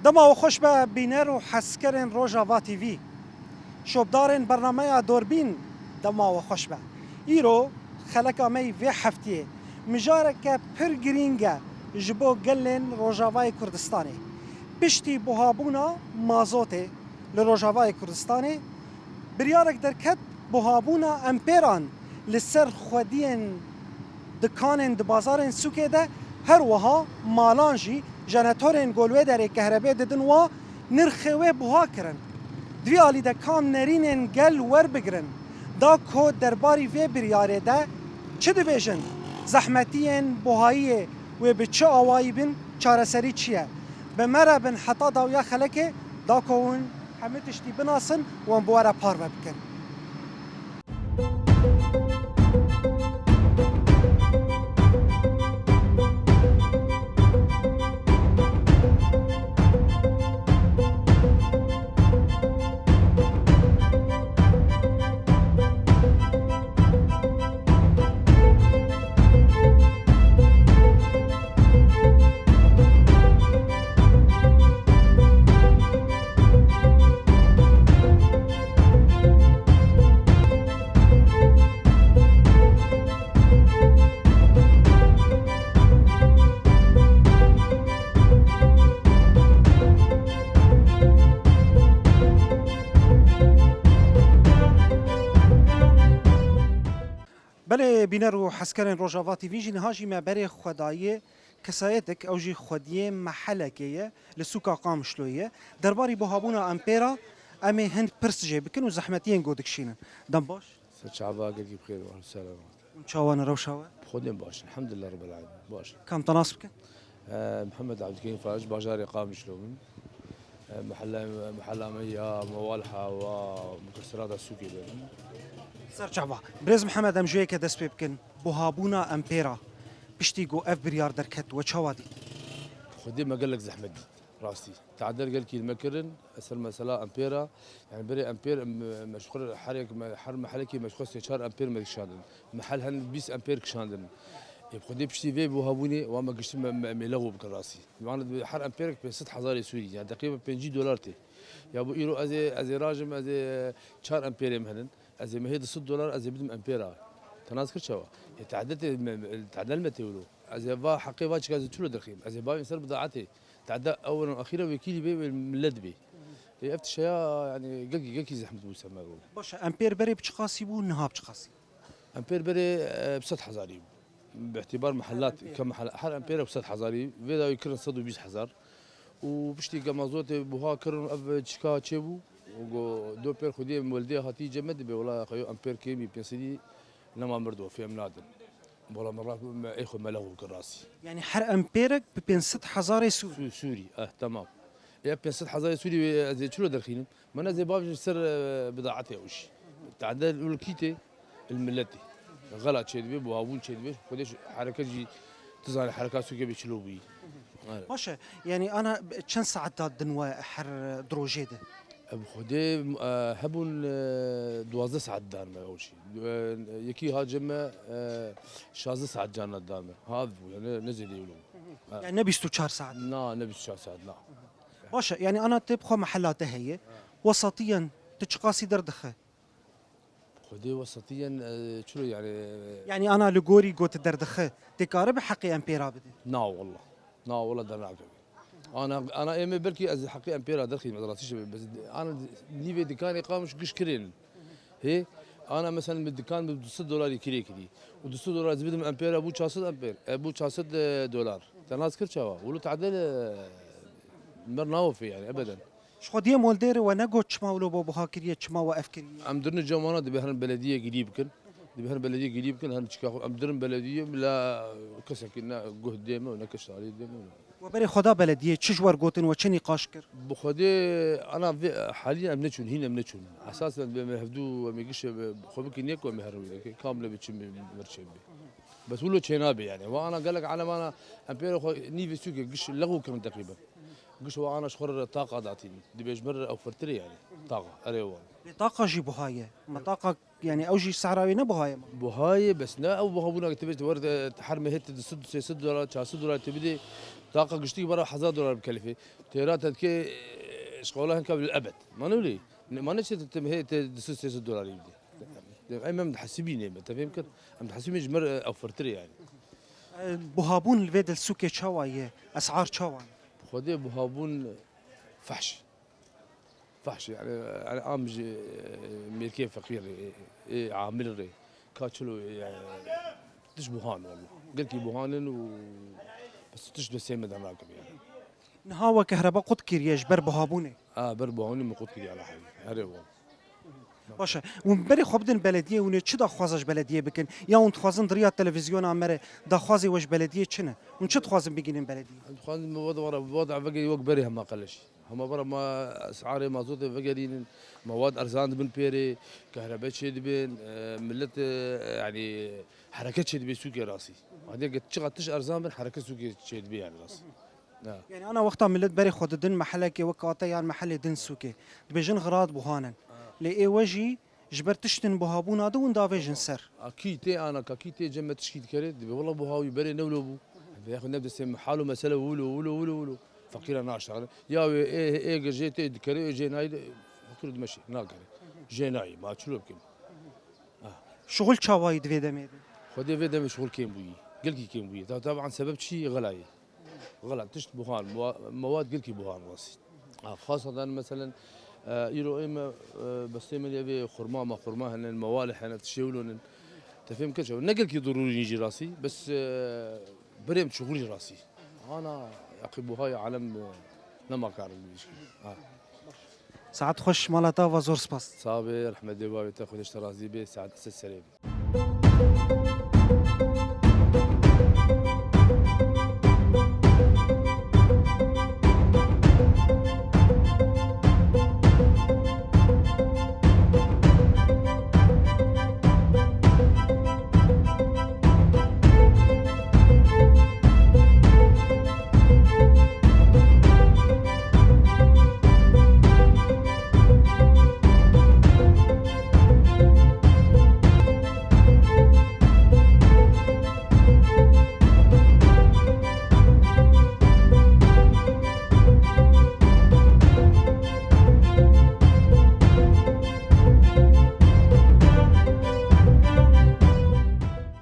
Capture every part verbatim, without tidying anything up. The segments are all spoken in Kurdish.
Dema we xweş be bîner û hezkerên Rojava T V. Şopdarên bernameya Dorbîn, dema we xweş be. Îro xeleka me yî vê heftiyê mijareke pir girîng e ji bo gelên Rojavayê Kurdistanê. Piştî buhabûna mazotê li Rojavayê Kurdistanê, biryarek derket buhabûna empêran li ser xwediyên dikanên di bazarên sûkê de, her wiha malan jî jenetorên ku li wê derê kehrebê didin wa nirxê wê buha kirin. Di vî alî de ka em nerînên gel werbigirin da ku derbarî vê biryarê de çi dibêjin? Zehmetiyên buhayiyê wê bi çi awayî bin? Çareserî çi ye? Bi me re bin heta dawiya xelekê da ku hûn hemî tiştî binasin û em bi we re parve bikin. Belê bîner û hezkerên Rojava T V jî niha jî me berê xwe daye kesayetek, ew jî xwediyê mehelekê ye, li sûka Qamişloyê ye. Derbarî buhabûna empêra em ê hin pirs jê bikin û zehmetiyên ku dikişînin. Dem baş. Ser çava gelkî bi xêr ve, selamet. Hûn çawa ne, rewşa we? Xwedê baş, elhamdulillah rabbil alemin. Baş. Kam te nas bikin? Eh, Mihemed Abdulkerim Faric, bajarê Qamişlo min. Eh, mehella, mehella me ya Mewal Hawa, mukesserata sûkê de min. Ser çava. Birêz Mihemed, em ji yekê dest pê bikin. Buhabûna empêra piştî ku ev biryar derket, we çawa dît? Xwedê me gelek zehmet dît, rastî. Tadel gelkî li me kirin, ser mesela empêra, yani berê empêr, em, me ji xwe re her yek me, her mehelekê me ji xwe sê çar empêr me kişandin. Mehel hen bîst empêr kişandin. Ê, bi xwedê piştî vê buhabûnê, wa me giştin me, me, me lexo bikin rastî. Wan di her empêrek pênc sed hezarê Sûrî, yani teqrîben pêncî dolar tê. Ya bu îro ez ê, ez ê rajim, ez ê çar empêrê min henin. Ez ê mehê du sed dolar ez ê bidim empêra. Te nas kir çawa? Ê, tadel tê, me, me, tadel me tê wilo. Ez ê va heqê va çika ez ê çilo derxîm. Ez ê bavên ser bidaetê. Tade ewlen axîra wekîlî bê, wê millet bê. Ê, ev tişeya, yani, gelkî, gelkî zehmet bû ser me ro. Baş e, empêr berê bi çiqasî bû, niha bi çiqasî? Empêr berê, e, bi sed hezarî bû. Bi îtîbar mehelat, ke mehela, her empêre bi sed hezarî, vê dawî kirin sed û bîst hezar. Û piştî ke mazotê buha kirin, ev çika çêbû. Û go, do pêr xwediyê weldê hatî cê me dibê, wela xeyo empêr kêmî pênc sedî nema mirdo, fêm nadin. Wela min rast me ê xwe melex bû kir rastî. Yani her empêrek bi pênc sed hezarê Sûrî? Sû-, Sûrî, eh, temam. Ê pênc sed hezarê Sûrî wê ez ê çilo derxînim? Min ez ê bavêjim ser, e, bidaetê ew jî. Tade û li kî tê? Li miletê. Xela çêdibe, buhabûn çêdibe. Xwedê ji hereket jî, tu zanî hereka sûkê bê çilo bûyî. Evet. Baş e, yani ana çend saet da din we her, e, di rojê de? Ev xwedê, e, hebûn, e, duwazdeh saet dan me ew jî. E, yekî ha cem me, e, şazdeh saet carna dan me. Ha, ev bû, yani ne zêde wilo. Ha. Yani ne bîst û çar saet? Na, ne bîst û çar saet, na. Baş e, yani ana te bi xwe mehela te heye. Ha. Wesatiyen tu çiqasî derdixe? Xwedê wesatiyen, e, çilo yani, e, Yani ana li gorî got derdixe, tê karibe heqê empêra bide? Na wallah. Na wallah dernakeve. Ana, ana êmê belkî ez heqê empêra derxîm, ez rastî şebe, bes ana nîvê dikanê Qamiş giş kirênin. Hê, ana mesela min dikan bi du sed dolarî kirê kirî. Û du sed dolar ez bidim empêra bû çar sed empêr. E, bû çar sed, e, dolar. Te nas kir çawa? Wilo tadel, e, mer nawefê yani, ebeden. Ji xwediyê moldêrê we negot çima wilo bo buha kiriye, çima we ev kiriye? Em dirine cem wana dibê herin belediyê girî bikin. Dibê herin belediyê girî bikin, herin çika xwe. Em dirin belediyê bila kesekî ne guh dê me û ne keşarî dê me. We berê xwe da belediyê, çi ji we re gotin, we çi nîqaş kir? Bi xwedê ana vê haliyen em neçûn, hîn em neçûn. Esasen em ê hevdû em ê gişe xwe bikin yek û em ê herin wî yekê. Kamle bi çi mirçên bê. Bes wilo çênabe yani. Wa ana gelek elem ana em pê re xwe nîvê sûkê giş lexo kirin teqrîben. Giş wa ana ji xwe re taqa datînin. Dibêj min re ew firtirê yani. Taqa, erê wan. Lê taqa jî buha ye. Me taqa Yani ew jî sehra wê ne buha ye ma? Buha ye, bes ne ew buhabûna ke tu bêjî, tu were te, te her mehê te du sed, sê sed dolar, çar sed dolar te bidê, taqa giştî bera hezar dolar bikelifê. Têra te dike, e, şkola hinka bil ebed. Ma ne wile? Ne, ma ne çi te, te mehê te du sed, sê sed dolarî bidê. Em, em dihesibînê me, te fêm kir? Em dihesibînê ji me re ew firtir e yani. E, buhabûn li vê de li sûkê çawa ye? Esar çawa ne? Xwedê buhabûn fehş. Fehş, yani, yani am ji, e, mêrkê feqîr rê, ê, ê amil rê, ka çilo, e, yani, tişt buhan walla. Gelkî buhan in û bes tişt destê me de nakim yani. Niha we kehreba qut kiriye ji ber buhabûnê? A, ber buhabûnê min qut kiriye, Elahî. Herê wal. Baş e. Hûn berê xwe bidin belediyê, hûn ê çi daxwaza ji belediyê bikin? Ya hûn dixwazin di riya televîzyona me re daxwazê we ji belediyê çi ne? Hûn çi dixwazin bigihînin belediyê? Em dixwazin me wada, wada, wada vegerî wek berê hema qeleş. Hema bera ma esarê mazotê vegerînin, mewad erzan dibin pêrê, kehrebe çêdibin, e, millet, e, yani hereket çêdibe sûkê rastî. Hadiye ke çiqa tişt erzan bin, hereket sûkê çêdibe yani rastî. Ya. Yani ana wexta millet berê xwe didin mehelekê wek ate yan mehelê din sûkê. Dibêjin xirab buhan in. Ha. Lê ê we jî ji ber tiştên buhabûna de hûn davêjin ser. A kî tê ana ka kî tê cem me tişkî dikere, dibê wela buha wî berê ne wilo bû. Dibê xwe ne destê me hal û mesele wilo, wilo, wilo, wilo. Feqîra naşaxin. Ya wê ê, ê ge jê tê dikere, ê jê nayê de, feqîr dimeşe, nakere. Jê nayê, ma çilo bikim. Ah. Şixul çawayî di vê demê de? Xwedê vê demê şixul kêm bûyî. Gelkî kêm bûyî. Ta-, taban sebeb çi? Xela ye. Xela, tişt buhan, mewa-, mewad gelkî buhan rastî. Ah, xaseten meselen, e, îro ê me, e, bestê me lê vê xurma, ma xurma hene, mewalê hene, tiştê wilo nin. Te fêm kir çawa? Ne gelkî durûrî jî rastî, bes, e, berê em şixulî rastî. Ana, yaqî buhayê alem, e, nema karin bî. Ha. Saet xweş, mala te ava, zor spas. Sax be, rehmet dê bavê te, Xwedê ji te razî be, saet se serê be.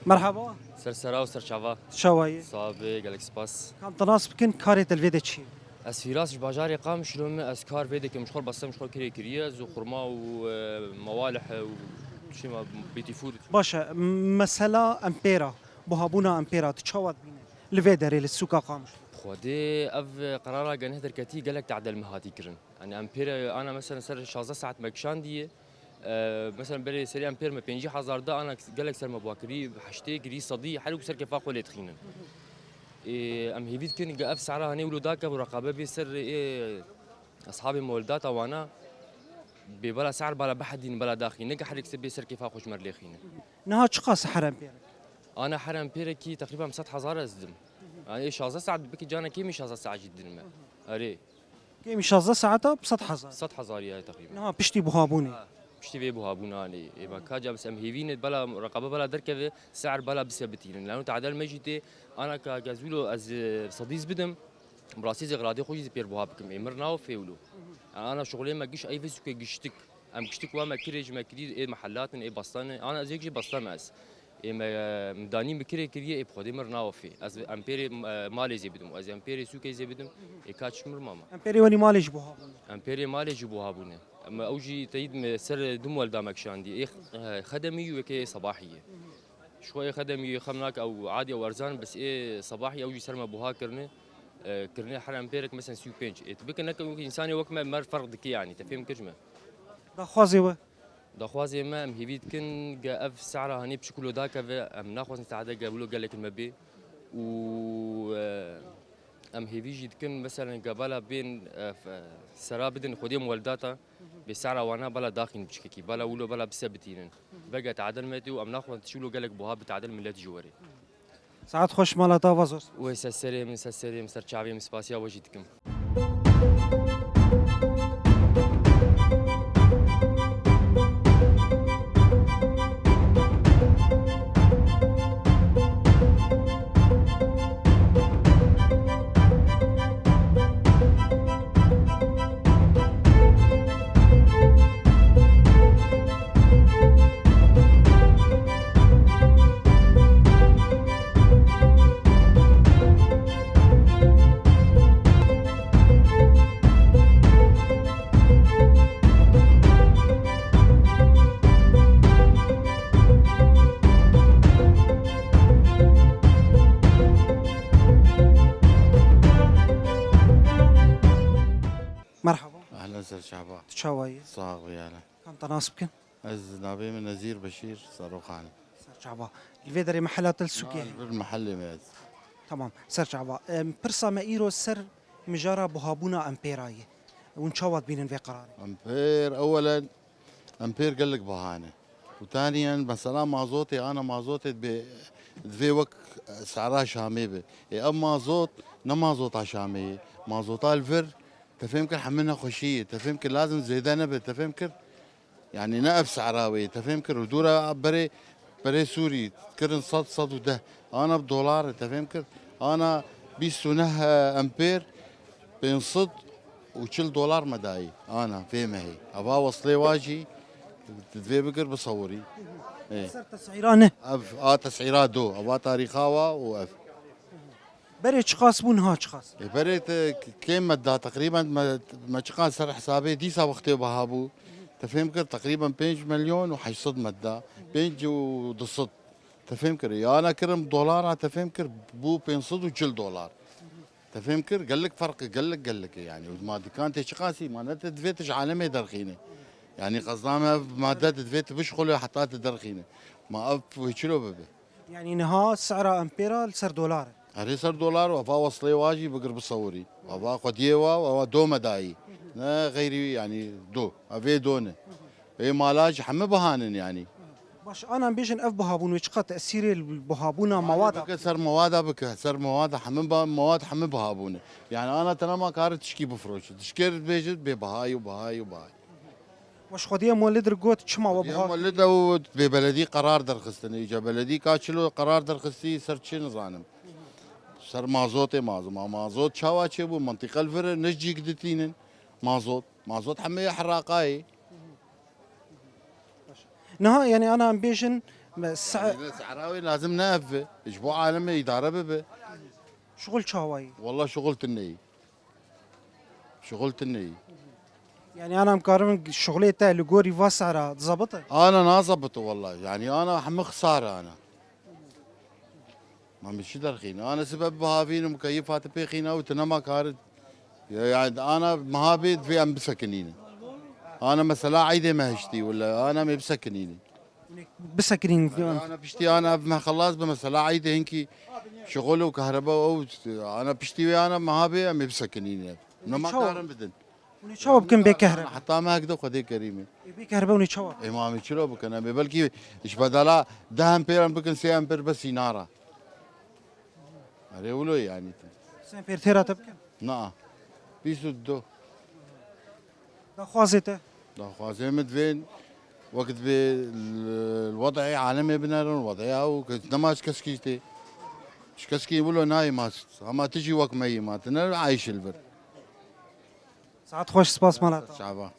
Merhaba. Ser sera û ser çava. Çawa yî? Sax be, gelek spas. Ka em te nas bikin, karê te li vê de çi ye? Ez Fîras ji bajarê Qamişlo me, ez kar vê dikim, ji xwe bes me ji xwe kirê kiriye, ez û xurma û, e, mewalih û çima bêtîfûr. Baş e, m-, mesela empêra, buhabûna empêra, tu çawa dibîne? Li vê derê, li sûka Qamişlo. Xwedê ev qerara geneh derketî gelek tedel me hatî kirin. Yani empêre, ana mesela ser şazdeh saet me kişandiye. E, mesela berê serê empêr me pêncî hezar da, ana gelek ser me buha kirî, heştê kirî, sedî, her ku ser kefa xwe lê dixînin. E, em hêvî dikin ge ev sehra hanê wilo dakeve û reqabe bê ser ê eshabê moldata wana, bê bela sehr bela bihedîn bela daxîn, ne ge her yek ser bê ser kefa xwe ji me lê xînin. Niha çiqas her empêr? Ana her empêrekî teqrîben bi sed hezar ez didim. Yani ê şazdeh saet bikî cana kêmî şazdeh saet jî didin me. Erê. Kêmî şazdeh saeta bi sed hezar. Sed hezar ya teqrîben. Niha piştî buhabûnê. Ha, piştî vê buhabûna anê. Ê, me ka ca bes em hêvî ne, bela reqabe bela derkeve, sehr bela bise bitînin. Lano tadel me jî tê, ana ka gez wilo ez, e, sedîz bidim, bi rastî zê xiradê xwe jî pêr buha bikim. Ê mir nawe fê wilo. Ana şixulê me giş, ey vê sûkê giştik. Em giştik wa me kirê ji me kirî, ê mehelat in, ê bastan in. Ana ez yek jî bastan me ez. Ê me, e, min danî min kirê kiriye, ê bi Xwedê mir nawe fê. Ez em pêrê, e, malê zê bidim. Ez em pêrê sûkê zê bidim. Ê kaç mir mama. Em pêrê wenî malê jî buha bûne. Em pêrê malê jî buha bûne. Em ew jî teyîd me ser du welda me kişandî. Ê, e, xedemî û yekê ê sebahî ye. Ji xwe ê xedemî ê xem nake ew adî ew erzan, bes ê sebahî ew jî ser me buha kirine. E, kirine her em pêrek mesela sî û pênc. Ê tu bike neke wek însanê wek me mer ferq dike yanî. Te fêm kir ji me. Daxwazê we? Daxwazê me, em hêvî dikin ge ev sehra hanê piçik wilo dakeve, em naxwazin sehde ge wilo gelek me bê û, e, em hêvî jî dikin, meselen, ge bela bên, e, f-, sera bidin Xwedê em weldata, bê sehra wana bela daxîn piçikekî, bela wilo bela bise bitînin. Vege tadil me tê û em naxwazin tişt wilo gelek buha bi tadil millet jî were. Saet xweş, mala te ava, zor. Wê ser serê min, ser serê min, ser çavê min, spasiya we jî dikim. Ser çava. Tu çawa yî? Sax bî hele. Kam te nas bikin? Ez navê min Nezîr Beşîr Seroxan. Ser çava. Li vê derê mehela te li sûkê heye? Li vir mehelê me ez. Tamam. Ser çava. Em, pirsa me îro ser mijara buhabûna empêra ye. Hûn çawa dibînin vê qerarê? Empêr, ewelen, empêr gelek biha ne. Û taniyen, mesela mazotê, ana mazotê dibê, divê wek sera Şamê be. Ê, ev mazot, ne mazota Şamê ye. Mazota li vir, te fêm kir, hemî nexweşî ye. Te fêm kir, lazim zêde nebe, te fêm kir. Yani ne ev sera wê, te fêm kir. Û dûra berê, berê Sûrî, kirin sed, sed û deh. Ana bi dolar, te fêm kir. Ana bîst û neh, e, empêr, pênc sed û çil dolar me dayî. Ana, vê mehê. Eva weslê wa jî, divê bikir, bisewirî. Ê. Ser tesîra ne? Ev, a tesîra do. Eva tarîxa wa û ev. Berê çiqas bû, niha çiqas? Ê, berê te k-, kêm me da, teqrîben me, me çiqas ser hesabê dîsa wextê biha bû. Te fêm kir, teqrîben pênc milyon û heşt sed me da. Pênc û du sed. Te fêm kir. Ya ana kirim dolara, te fêm kir, bû pênc sed û çil dolar. Te fêm kir, gelek ferq e, gelek, gelek e yani. Ma dikan tê çiqasî, ma ne te divê tu ji alemê derxîne. Yani qezda me ev madde te divê tu bişxule heta tu derxîne. Ma ev wê çilo bibe? Yani niha sera empêra li ser dolar e. Erê ser dolar, eva weslê wa jî bigir bisewirî. Eva xwediyê wa, eva do me dayî. Ne xeyrî yani do. Ev ê do ne. Ê mala jî hemî biha nin yani. Baş, ana em bêjin ev bihabûn wê çiqas tesîrê li bihabûna mewada? Bike ser mewada bike, ser mewada hemî ba-, mewad hemî bihabûne. Yani ana te nema kare tişkî bifroşe. Tişkê dibêje bê bihayî û bihayî û bihayî. Weş xwediyê Muellid re got, çima we biha? Muellid ew bê beledî qerar derxistine. Îca beledî ka çilo qerar derxistî ser çi nizanim. Ser mazotê mazim. Ma mazot çawa çêbû? Mintîqe li vir e, ne cîk ditînin. Mazot. Mazot hemê ya heraqayê. Niha, yani, ana em bêjin, me se- Yani, sehra wê lazim ne ev be. Ji bo alemê îdare bibe. Şixul çawa yî? Wallah şixul tune yî. Şixul tune yî. Yani, ana em karin şixulê te li gorî va sehra dizebite? Ana nazebite wallah. Yani, ana hemî xisare ana. Ma min çi derxîne? Ana sibe bihavînim, keyfa te pêxîne û tu nema karin. Ya, yani, ana miha bê divê em bisekinînin. Ana mesela eydê me hiştî, wala ana me bisekinînin. Bisekinîn. Ana piştî ana ev me xelas bi mesela eydê hinkî şixul û kahreba û ana piştî wê ana miha bê em ê bisekinînin. Nema çawa? Karin bidin. Hûn ê çawa bikin bê kehre? Heta me hek de Xwedê kerîm e. Ê, bê kehre hûn ê çawa? Ê, ma em ê çilo bikin? Em ê belkî ji bedala deh empêran bikin sê empêr bes îna re. Erê wilo yani. Sê empêr têra te bikin? Na. Bîst û du. Daxwazê te? Daxwazê min divên wek divê li, li wed'ê alemê binerin, wed'ê ew ke nema ji keskî tê. Ji keskî wilo nayê ma, hema tu jî wek me yî ma, tu ne ayîş li vir. Saet xweş, spas mala te. Çava.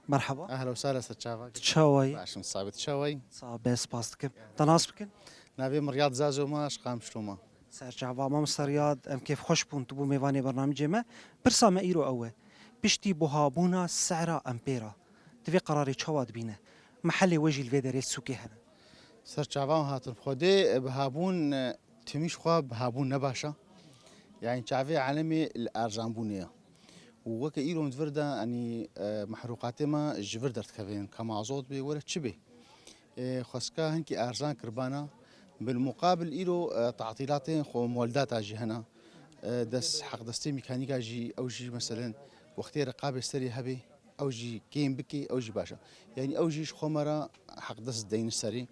Merhaba. Ehla û sehla, ser çava. Tu çawa yî? Baş im, sabit çawa yî? Sağ be, spas dikim. Te nas bikin? Navê min Riyad Zazo ma, ji Qamişlo ma. Ser çava mamoste Riyad, em kêfxweş bûn tu bû mêvanê bernamecê me. Pirsa me îro ew e. Piştî buhabûna sehra empêra, tu vê qerarê çawa dibîne? Mehelê we jî li vê derê sûkê hene. Ser çavan hatin. Xwedê bihabûn, e, timî ji xwe bihabûn ne baş e. Yani çavê alemê li erzanbûnê ye. Û weke îro min di vir de, yanî, e, mehrûqatê me ji vir derdikevin, ka mazot bê, were çi bê. E, xwestka hinkî erzan kiribana, bil muqabil îro, e, tatîlatên xwe moldata jî hene. E, dest, heqdestê mîkanîka jî, ew jî meselen wextê riqabê serê hebê. Ew jî kêm bike, ew jî baş e. Yanî ew jî ji xwe me re heqdest deyne serê.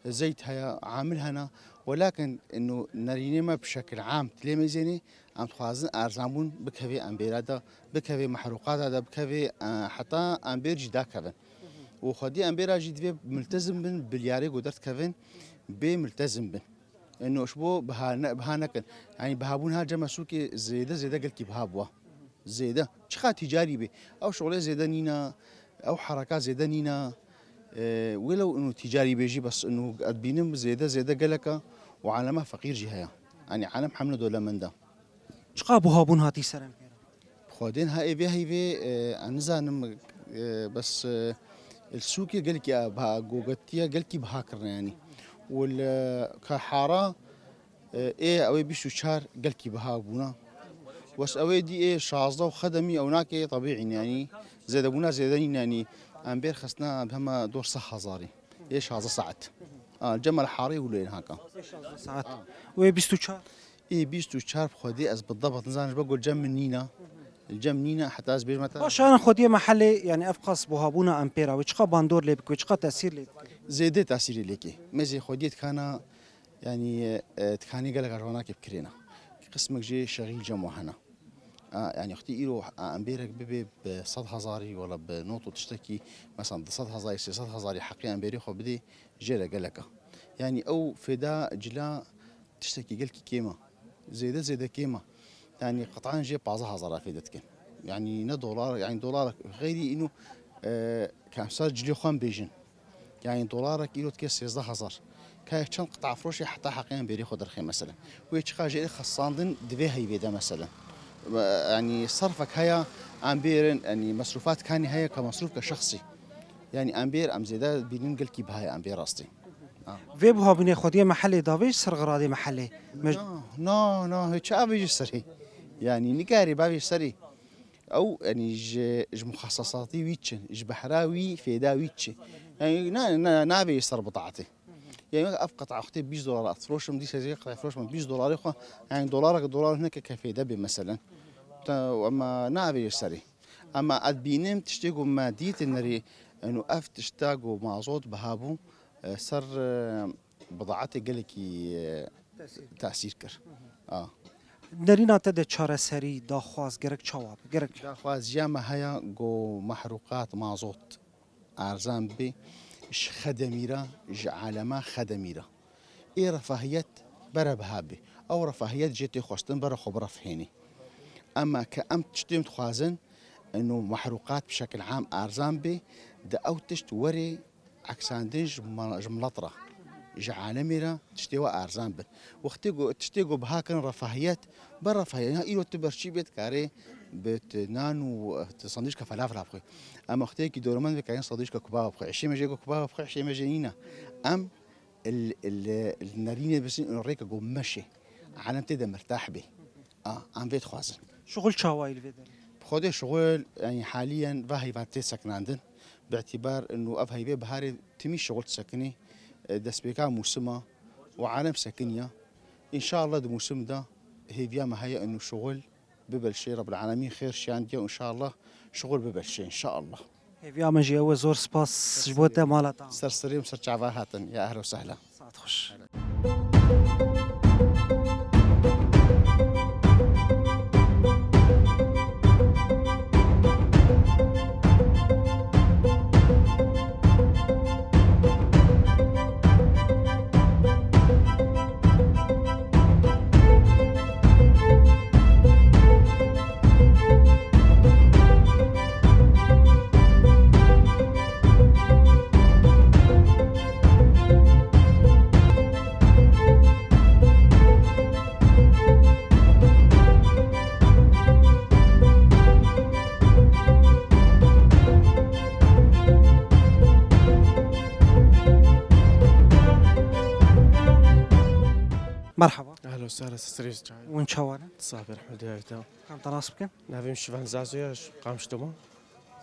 Zeyt heye, amil hene. Welakin ino nerînê me bi şekil am tilê mêzênê, em dixwazin erzanbûn bikevê embêra de, bikevê mehrûqata de, bikevê, e, heta embêr jî dakevin. Û xwedî embêra jî divê miltezim bin, bilyarê ku derdikevin, bê miltezim bin. Eno ji bo biha ne-, biha nekin. Yanî bihabûn ha cem me sûkê zêde zêde gelkî biha bûa. Zêde. Çiqa tîcarî bê. Ew şixulê zêde nîne, ew hereka zêde nîne. E, welew ino tîcarî bê jî bes ino ez dibînim zêde zêde gelek e û alema feqîr jî heye. Yanî alem hemle dewlemend e. Çiqa buhabûn hatî ser em pê re? Xwedên ha ê vê heyvê, e, ez nizanim, e, bes, e, li sûkê gelkî, e, biha gogetiye, gelkî biha kirine yanî. Û li, e, ka hara, e, ê ew ê bîst û çar gelkî biha bûna. Wes ew ê dî ê şazdeh û xedemî ew nake tebîî ne yanî. Zêdebûna zêde nîne yanî. Em bêr xistine bi hema dor seh hezarî. Ê şazdeh saet. A, cem me li harê û lê haka. Saet. Wê bîst û çar? Ê bîst û çar bi xwedê ez bi debat nizanim ji bo ku cem min nîne. Cem nîne heta ez bêjme te. Baş, an xwediyê mehelê, yani ev qas buhabûna em pê re wê çiqa bandor lê bike, wê çiqa tesîr lê bike? Zêde tesîrê lê ke. Mêzê xwediyê dikana, yani, e, dikanê gelek ji wana ke bikirêne. Qismek jê şexîl cem wa hene. A, yani xwedî îro, a, em bêrek bibe bi sed hezarî wala bi not û tiştekî, mesela du sed hezarî, sê sed hezarî heqê em bêrê xwe bidê, jê re gelek e. Yani ew fêda cila tiştekî gelkî kêm e. Zêde zêde kêm e. Yani qetan jê pazdeh hezar fêde dikin. Yani ne dolar, yani dolar xeyrî îno, e, ka em ser cilê xwe em bêjin. Yani dolarek îro dike sêzdeh hezar. Ka çend qitafroşê heta heqê em bêrê xwe derxê meselen. Wê çiqa jê xesandin di vê heyvê de meselen. Yani serfek heye em bêrin, yani mesrûfat kanî heye ka mesrûf ke şexsî. Yani em bêr em zêde bînin gelkî bihayê em bê rastî. Ha. Vê buhabûnê xwediyê mehelê davê ji ser xiradê mehelê. Me- Na, na, na, hiç avê ji serê. Yani nikarî bavê serê. Ew, yanî ji, ji muxasesatî wî çi, ji behra wî, fêda wî çi? Yanî na, na, navê ser bidatê. Yanî ev qeta xwedê bîst dolar ez firoşim, dîsa ez qeta firoşim bîst dolarê xwe, yanî dolarek dolar hineke ke fêde bê meselen. Te, ema navê serê. Ema ez dibînim tiştê ku me dîtin nerî, eno ev tişta ku mazot biha bû, e, ser, e, bidaetê gelekî, e, tesîr kir. A. Nerîna te de çareserî, daxwaz gerek çawa be? Gerek Daxwaziya me heye ku mehrûqat mazot erzan bê, ji xedemî re, ji alema xedemî re. Ê refahiyet bere biha bê. Ew refahiyet jê tê xwestin bere xwe birefihênê. Ema ke em tiştê em dixwazin, eno mehrûqat bi şekil am erzan bê, di ew tişt werê eksandin ji ma-, ji milet re, ji alemê re tiştê we erzan bin. Wextê ku tiştê ku biha kirin refahiyet, bi refahiyet. Ya îro tu berçî bê dikarê bi tu nan û tu sandwîçka felafela bixwî. Em wextê ku dewlemend bê karîn sandwîçka kubaba bixwî. Îşê me jê ku kubaba bixwî, îşê me jê nîne. Em il, il, il nerînê bisin û rêke ku meşê. Alem tê de mirtah bê. A, em vê dixwazin. Şixul çawayî li vê derê? Bi xwedê şixul, yani haliyen va heyvan tê sekinandin. Bi îtîbar inu ev heyvê biharê timî şixul disekinê, e, destpêka mûsima û alem sekiniya. Înşallah di mûsim de hêviya me heye inu şixul bibelşê, Rabbil Alemîn xêr şiyandiye û înşallah şixul bibelşê, înşallah. Hêviya me jî ew e, zor spas ji bo te mala te. Ser serê min, ser çava hatin. Ya ehla û sehla. Saet xweş. Merhaba. Ehla û sehla, sesirê çay. Hûn çawa ne? Saber, elhamdülillah. Kam te nas bikin? Navê min Şivan Zazo ye, ji Qamişlo me.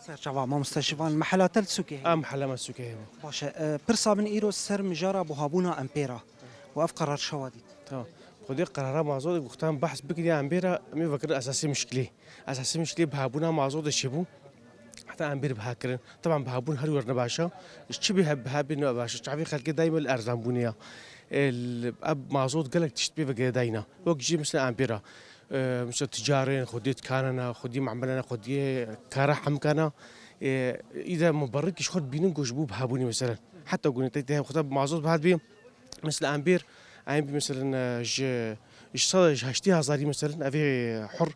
Serçava, mamoste Şivan, mehela te li sûkê heye? Em mehela me sûkê heye. Baş e, e, pirsa min îro ser mijara buhabûna em pê re û ev qerar çawa dît? Tamam. Xwedê qerara mazotê wextan behs bikiriya em bê re, em ê vekirin esasî mişkilî. Esasî mişkilî bihabûna mazotê çêbû. Te ambêr biha kirin. Teban bihabûn her wer ne baş e. Ji çi bê he-, biha bê ne baş e. Çavê xelkê daîme li erzanbûnê ye. E, li, ev mazot gelek tişt pê ve girêdayî ne. Wek jî mesela ambêra. E, mesela ticarên, xwediyê dikanan e, xwediyê memelana, xwediyê kara hemkana. E, îde muberrikî ji xwe dibînin ku ji bo bihabûnê meselen. Heta ku te, te xwe te bi mazot bihat bî. Mesela ambêr, em bî mesela, e, ji, ji sed, ji heştê hezarî mesela, evê hur,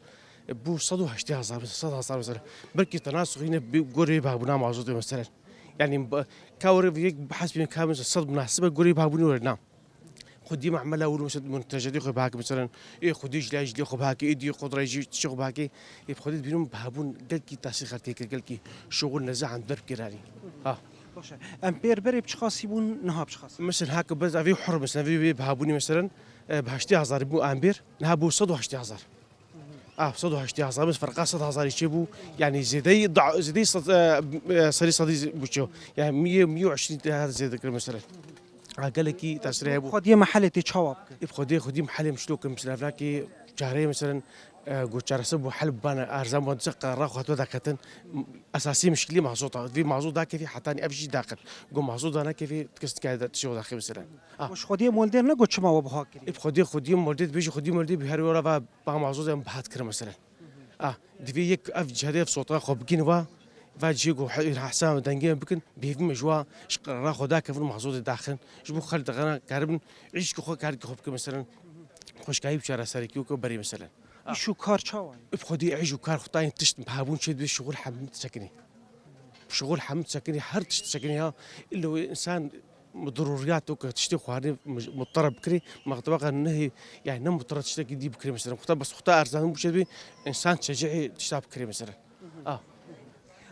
e, bû sed û heştê hezar, mesela sed hezar mesela. Belkî te nasixîne bi gorê bihabûna mazotê mesela. Yani, ba-, ka were yek bihesbîne ka mesela sed munasib e gorê bihabûnê were na. Xwedî mehmela wir mesela muntejedê xwe bihake mesela. Ê xwedî jilay jilê xwe bihake, ê diyê xwe dirayê jî tiştê xwe bihake. Ê xwedî dibînim bihabûn gelkî tasîr xelkê kir, gelkî şoxul neze em derb kir anî. Ha. Baş e. Em pêr berê bi çiqasî bûn, niha bi çiqasî? Mesela haka bez evî hur mesela evî wê bihabûnî mesela, e, bi heştê hezar bû ambêr, niha bû sed û heştê hezar. Ah, sed û heştê hezar, biz ferqa sed hezarî çê bû. Yani zêdeyî da-, zêdeyî sed, e, e, serî sedî bû çê. Yani miyê, miyê û eşrîn te her zêde kir mesela. Ha, gelekî tesirê hebû. Xwediyê mehelê tê çawa bike? Ê xwediyê, xwedî mehelê mişlo kir mesela evrakî çareyê mesela, e, got çaresi bû hel bana erzan bû dise qara xwe to daketin. Esasî mişkilî mazota. Vî mazot dakevî hetanî ev jî daqin. Got mazot danekevî kes dikare de tişo daxî mesela. Ah. Û ji xwediyê moldêr ne got çima we buha kirî? Ê xwediyê, xwediyê moldê dibêjî xwediyê moldê bi her wera va, va mazot em bihat kirin mesela. Ah, divê yek ev cihedê ev sota xwe bigîn va, va cihê ku he-, hesa dengê me bikin, bêvî me ji wa ji qirara xwe dakevin mazotê daxin. Ji bo xelk dixana karibin îşkê xwe, karikê xwe bikin mesela. Xweşkayî bi çareserî kî ku berê mesela. Ah. Îş û kar çawa ye? Bi xwedî îş û kar xwe tayên tişt hebûn çê dibê şixul hemû disekinî. Şixul hemû disekinî, her tişt disekinî ya. Îlo wê însan ضروريات وكا تشتي خواري مج-، مضطرة بكري، مغتبقة نهي، يعني نم مضطرة تشتكي دي بكري مثلًا. خطا بس خطا أرزان بوشة بي إنسان تشجعي تشتها بكري مثلًا. آه.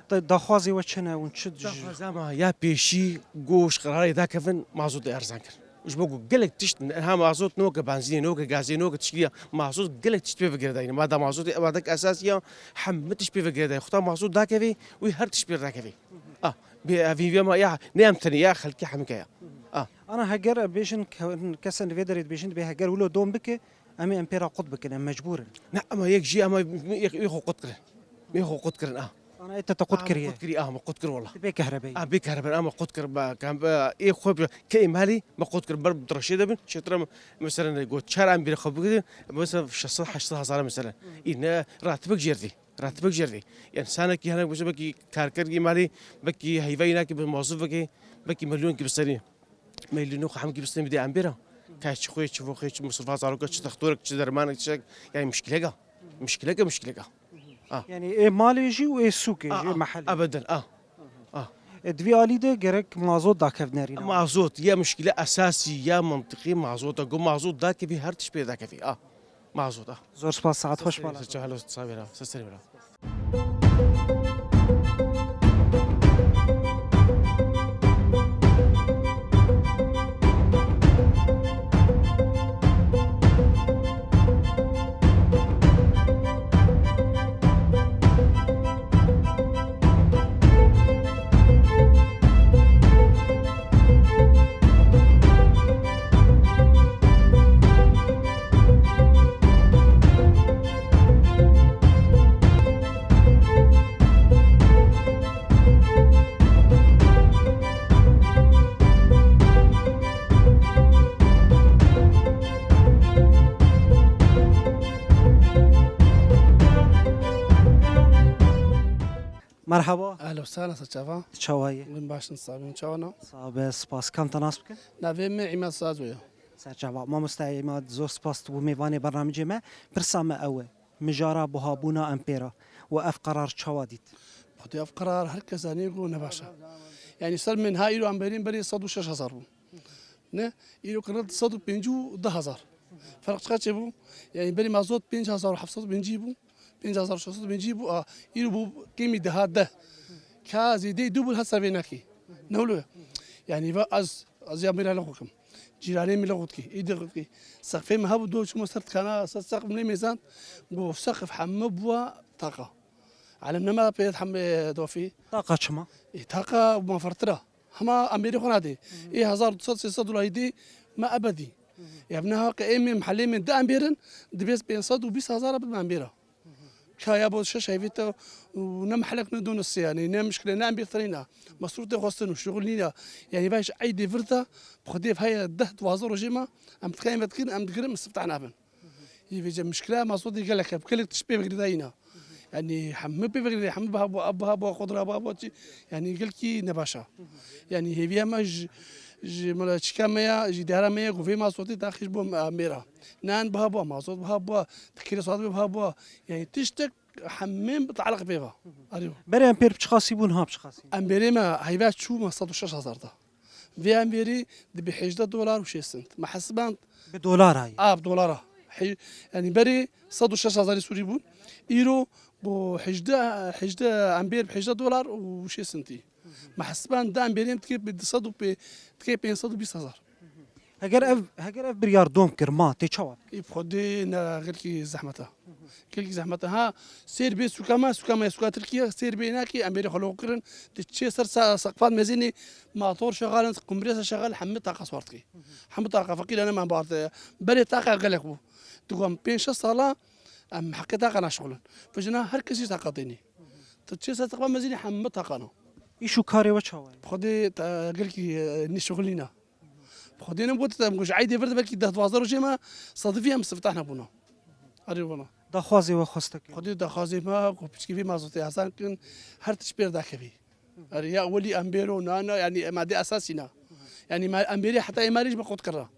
Te daxwazê we çi ne hûn çi dij- Daxwaza me ya pêşî goş qirarê dakevin mazot de erzan kir. Ji bo ku gelek tişt, ha mazot noke benzînê, noke gazê, noke tişkiliya mazot gelek tişt pê ve girêdayî ne. Ma da mazotê ev adek esasî ya, hemû tişt pê ve girêdayî. Xuta mazot dakevê, wî her tişt pê dakevê. Ah, bê evî ve ma ya, ne em tenê ya, xelkê hemike ya. Ah. Ana heger em bêjin ke-, kesên li vê derê dibêjin dibê heger wilo dom bike, em ê em pê re qut bikin, em mecbûr in. Ne, ama yek jî, ama yek, yek xwe qut kirin. Yek xwe qut kirin, ah. Ana ê te te qut kiriye? Qut kiriye, ah, me qut kir wala. Ti bê kehrebeyî? Ah, bê kehrebeyî, ama qut kir, ba, kam, ba, ê xwe bi, ke ê malî, me qut kir, ber bi dirşê de bin, çêtir em, mesela, got, çar em bîre xwe bigrin, mesela, şeş sed, heşt sed hezar mesela. Î ne, ratibek jêr vî. Ratibek jêr vê. Yani sanekî hene wisa belkî karkergî malî, belkî heyvayî nakî bi mozifekê, belkî milyonekî bi serî. Milyonê xwe hemkî bi serî bidê em bêra. Ka çi xwe, çi vo xwe, çi misrifa zaroka, çi textorek, çi dermanek, çi, yani mişkileka. Mişkileka, mişkileka. Ah. Yani ê malê jî û ê sûkê jî, ê mehelê. Ebeden, ah. Ah. E, di vî alî de gerek mazot dakevnerîne. Mazot, ya mişkile esasî, ya mantiqî mazot e. Ku mazot dakevî her tişt pê dakevî. Ah. Mazot, ah. Zor spas, saet xweş bala. Ser çavê, ser çavê, ser serê bira. Merhaba. Ehlen we sehlen, ser çava. Çawa ye? Min baş in, sabîn çawa na? Sabe, spas. Kam te nas bikin? Navê min Îmad Sazo ye. Ser çava. Mamoste Îmad, zor spas tu bû mêvanê bernamicê me. Pirsa me ew e. Mijara buhabûna em pê re û ev qerar çawa dît? Xwedê ev qerar her kes zanî ku ne baş e. Yani ser min ha îro em berîn berî sed û şeş hezar bû. Ne? Îro kirine sed û pêncî û du hezar. Ferq çiqa çêbû? Yani berî mazot pênc hezar û heft sed û pêncî bû. Pênc hezar û şeş sed û pêncî bû. A, îro bû kêmî deha deh. Ka zêdeyî du bû, her ser vê nekî. Ne wilo? Yani va ez, ez ya mêra lexwe kim. Cîranê min lexwe dikî, îdî lexwe dikî. Seqfê min hebû, do çûme ser dikana, ser seqf min lê mêzand. Got seqf heme bûa taqa. Alem nema pê heme dofî. Taqa çima? Ê, taqa ma fertira. Hema em bêrê xwe nadê. Ê hezar du sed sê sed dolarî dê me ebedî. Ev niha ke ê min, mehelê min di em bêrin, dibê pênc sed û bîst hezar bidin em bêra. kaya bo şeş heyvê te û ne mehlek ne do ne sê, yanî ne mişkile, ne em bêrterîna. Mesrûf tê xwestin û şuxul nîna. Yanî vay ji eydê vir de, bi Xwedê heye deh duwazdeh rojê me, em dixeyên ve dikin, em digirin, min siftah nabin. Yê vêce mişkila mazotê gelek e, gelek tişt pê ve girêdayî ne. Yanî hemû pê ve girêdayî, hemû biha bû, ev biha bû, xudra biha bû, çi, yanî gelkî ne baş e. Yanî hêviya me ji, ji mala çika me ya, ji diyara me ya, ku vê mazotê daxî ji bo me, mêra. Nan biha bû, mazot biha bû, tikêrê saet biha bû. Yanî tiştek hemên bi tealiq pê ve. Arî. Berê em pêr bi çiqasî bûn, ha bi çiqasî? Em bêrê me heyva çû me sed û şeş hezar da. Vê em bêrî dibê hejdeh dolar û şêst sent. Me hesiband. Bi dolar hayê? A, bi dolara. Hey, yanî berê sed û şeş hezarî Sûrî bûn. Îro bo hejdeh, hejdeh, em bêr bi hejdeh dolar û şêst sentî. Me hesiband da em bêrê em dikê bi du sed û pê, dikê pênc sed û bîst hezar. Heger ev, heger ev biryar dom kir ma, tê çawa? Î bi Xwedê ne gelkî zehmet e. Gelkî zehmet e. Ha, sêr bê sûka me, sûka me, sûka Tirkiye, sêr bê nakê, em bêrê xwe lo kirin. Di çê ser sa-, seqfan mezînî, motor şexal in, kompresor şexal, hemî taqa swar dikê. Hemî taqa feqîr ne me bar te. Berê taqa gelek bû. Digo em pênc şeş sala em heqê taqa naşixulin. Vejina her kesî taqa tênî. Di çê ser seqfan mezînî hemî taqa ne. Îş û karê we çawa ye? Xwedê te gelkî, e, nîşixulîna. Xwedê ne got, em ji eydê vir de belkî deh duwazdeh rojê me sedifî em siftah nebûna. Erê wala. Daxwazê we xweste kir? Xwedê daxwazê me ku piçkî vê mazotê hezan kin, her tişt pêr dakevî. Erê ya welî em bêro nana, yanî madde esasî ne. Yanî ma-, em bêrê heta êmarî ji me qut kira.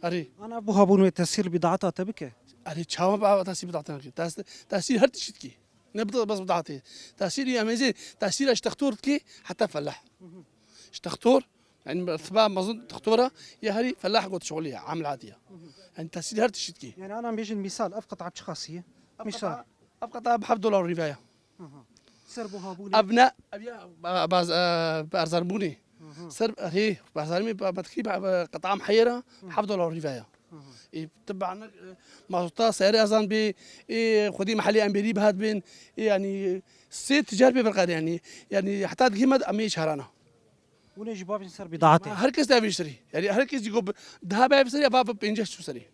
Erê. Ana buha bûn wê tesîr bidata te bike? Erê çawa ba tesîr bidata nake? Tas-, tesîr her tişt ki. Ne bes bidate. Tesîrî em ê zê, tesîra ji textor dikê heta felah. Ji textor, yanî siba mezin textora ya herî felah got şixulî ya, amel adiya. Yanî tesîr her tişt dikê. Yani ana bêjin misal, ev qita bi çi qasî ye? Ev Misal. qita, ev qita bi heft dolar rîvaya. Aha. Ser buha bûne. Ev ne, ev ya ba-, baz-, e, bi erzan bûne. Aha. Ser, hê, bi erzan mi, ba-, ba-, ba-, qita miheyera, heft dolar rîvaya. Ê, tu bana, e, mazota seyarê ezan bê, ê, xwedî mehelê em bêrî bihat bên, ê, yanî, sê ticar pê berqer, yanî, yanî, heta digê me em ê çarana. Hûn ê jî bavên ser bîdaetê. Her kes de evî serî. Yanî, her kes jî got, daha be evî serî, eva pênceh çû serî.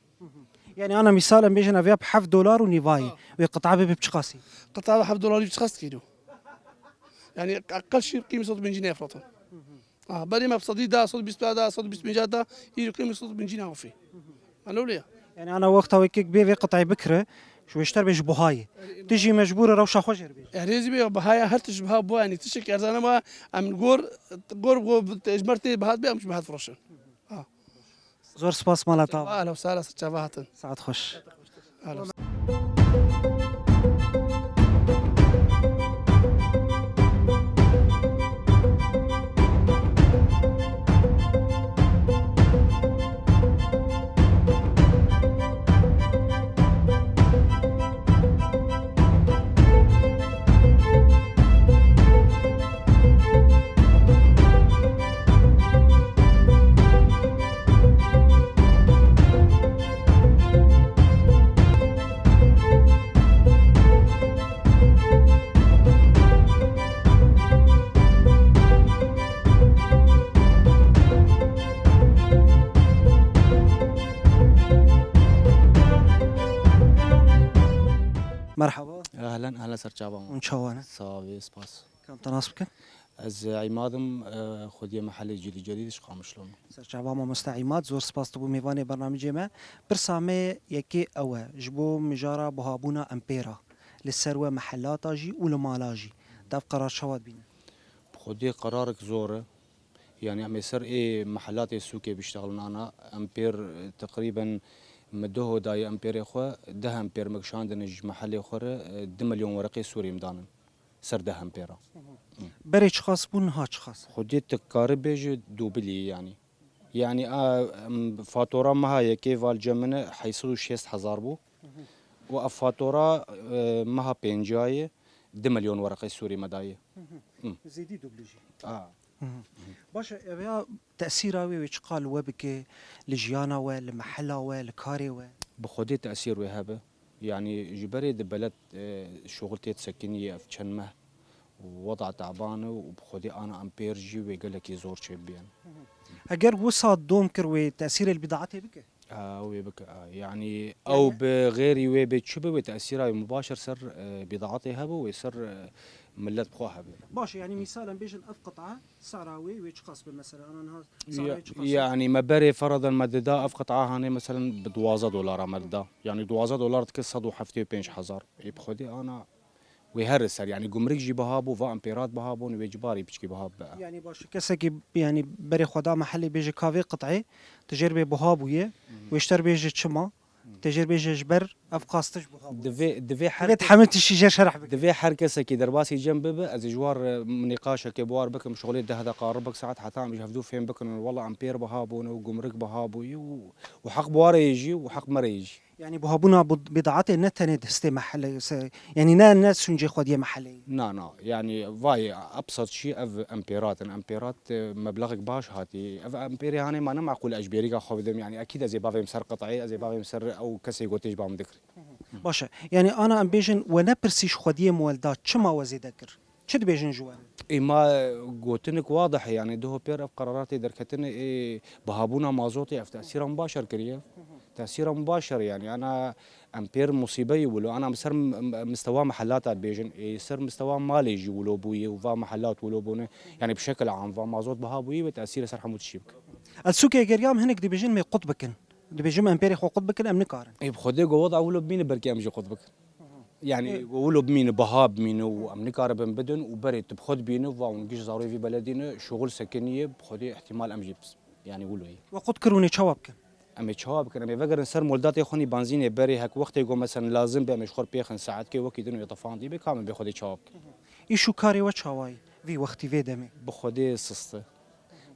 Yani ana misal em bêjin ev ya bi heft dolar û nîvayê. Ha. Wê qita bê bi çiqasî? Qita bi heft dolar û çiqas kîlo. Yanî, aqal şî qîmî sed û pêncî nefrotin. Aha, berê me bi sedî da, sed û bîst da, sed û bîst pênc da, îro qîmî sed û pêncî nafê. Elo lê. Yani ana wexta wê kek bê vê qitayê bikire, ji wê ji ter bê ji buhayê. Tu jî mecbûr e rewşa xwe jê re bê. Erê zî bê bihaya her tişt biha bû, yanî tiştek erzana ma em gor, gor, gor, ji mer tê bihat bê, em jî bihat firoşin. Ha. Zor spas mala te. Ahlen û sahlen, ser çava hatin. Saet xweş. Ahlen û sahlen. Merhaba. Ehlen, ehlen, ser çava ma. Hûn çawa ne? Sax bî, spas. Kam te nas bikin? Ez Îmad im, e, xwediyê mehelê Cîlî Cedîd ji Qamişlo me. Ser çava mamoste Îmad, zor spas tu bû mêvanê bernamîcê me. Pirsa me yekê ew e, ji bo mijara buhabûna empêra li ser we mehelata jî û li mala jî. Dev qerar çawa dibîne? Bi xwediyê qerarek zor e. Yani em ê ser ê mehelatê sûkê biştexilin ana. Empêr, e, teqrîben me doho daye empêrê xwe, deh empêr me kişandine ji mehelê xwe re, e, du milyon wereqê Sûrî me danin. Ser deh empêra. Berê çiqas bû, niha çiqas? Xwedê tu karî bêjî dubilî yanî. Yanî a, em, fatura meha yekê val cem min e heyt sed û şêst hezar bû. Û ev fatura, e, meha pêncayê du milyon wereqê Sûrî me daye. Zêdî dublî jî. A. Baş e, ev ya tesîra wê, wê çiqa li we bike, li jiyana we, li mehela we, li karê we? Bi xwedê tesîr wê hebe. Yanî ji berê di beled, e, şuxul tê disekinî ev çend meh û weda teban e û bi xwedê ana empêr jî wê gelekî zor çêbibînin. Heger wisa dom kir wê tesîrê li bîdaetê bike? A, wê bike, a, yanî Yani ew bi xêrî wê bê çi bi, wê tesîra wê mubaşir ser, e, bîdaetê hebe, wê ser, e, millet bi xwe hebe. Baş e, yanî mîsal em bêjin ev qit'a, sara wê, wê çiqas bi mesela, ana niha sara Ya-, wê çiqas bi? Yanî me berê feradan me dida ev qit'a hanê mesela bi duwazdeh dolara me dida. Yanî duwazdeh dolar dike sed û heftê û pênc hezar. Ê bi xwedê ana wê her li ser, yanî gumrik jî biha bû, va empêrat biha bûn, wê cibarî piçkî biha bibe. Yanî baş, kesekî, yanî berê xwe da mehelê bêje ka vê qit'ê, tu jêr bê buha bûye, Hı hı. wê ji te re bêje çima, Hı. te jêr bêje ji ber ev qas tişt buha bû. Divê, divê her Divê tu kes hemî tiştî jêr şerh bike. Divê her kesekî derbasî cem bibe, ez ê ji war, e, nîqaşekê bi war bikim, şixulê deh deqa, ribik saet heta em ji hevdû fêm bikin, wela empêr biha bûn û gumrik biha bûye û, û heq bi warê jî û heq merê jî. Yanî buhabûna bu-, bîdaetê ne tenê di histê mehelê, se-, yanî ne, ne sûncê xwediyê meheleyê. Na, na, yanî vayê ebsat jî ev empêrat in. Empêrat, e, meblexek baş hatî. Ev empêrê hanê ma ne meqûl ez ji bêrîka xwe bidim. Yanî ekîd ez ê bavêm ser qit'ê, ez ê bavêm ser ew kesê gotê ji ba min dikir. Baş e. Yanî ana em bêjin we nepirsî ji xwediyê muwelda çima we zêde kir? Çi dibêjin ji we re? Ê ma gotinik wadih e, yanî duho pêr ev qeraratê derketine ê bihabûna mazotê ev tesîra mubaşer kiriye. Tesîra mubaşer yanî ana empêr musîbe yî wilo, ana ser m-, m-, mistewa mehelata dibêjin, ê ser mistewa malê jî wilo bûye û va mehelat wilo bûne. Yanî bi şekil am va mazot biha bûye wê tesîre ser hemû tiştî bike. Ez sûkê geriyam hinek dibêjin mê qut bikin. Dibêjin em pêrê xwe qut bikin, em nikarin. Ê bi xwedê go weda wilo bimîne belkî em jî qut bikin. Yanî Ê- wilo bimîne, biha bimîne û em nikaribin bidin û berê tu bi xwe dibîne, va hûn giş zarê vî beledî ne, şuxul sekiniye, bi xwedê ihtimal em jî pis-, yanî wilo ye. We qut kir hûn ê çawa bikin? Em ê çawa bikin? Em ê vegerin ser moldatê xwe nî banzînê berê hek wextê go mesen lazim be em ê ji xwe pêxin saetkê wekî din wê tefandî be, ka em bê xwedê çawa bikin? Îş û karê we çawa ye vî wextî vê demê? Bi xwedê sist e.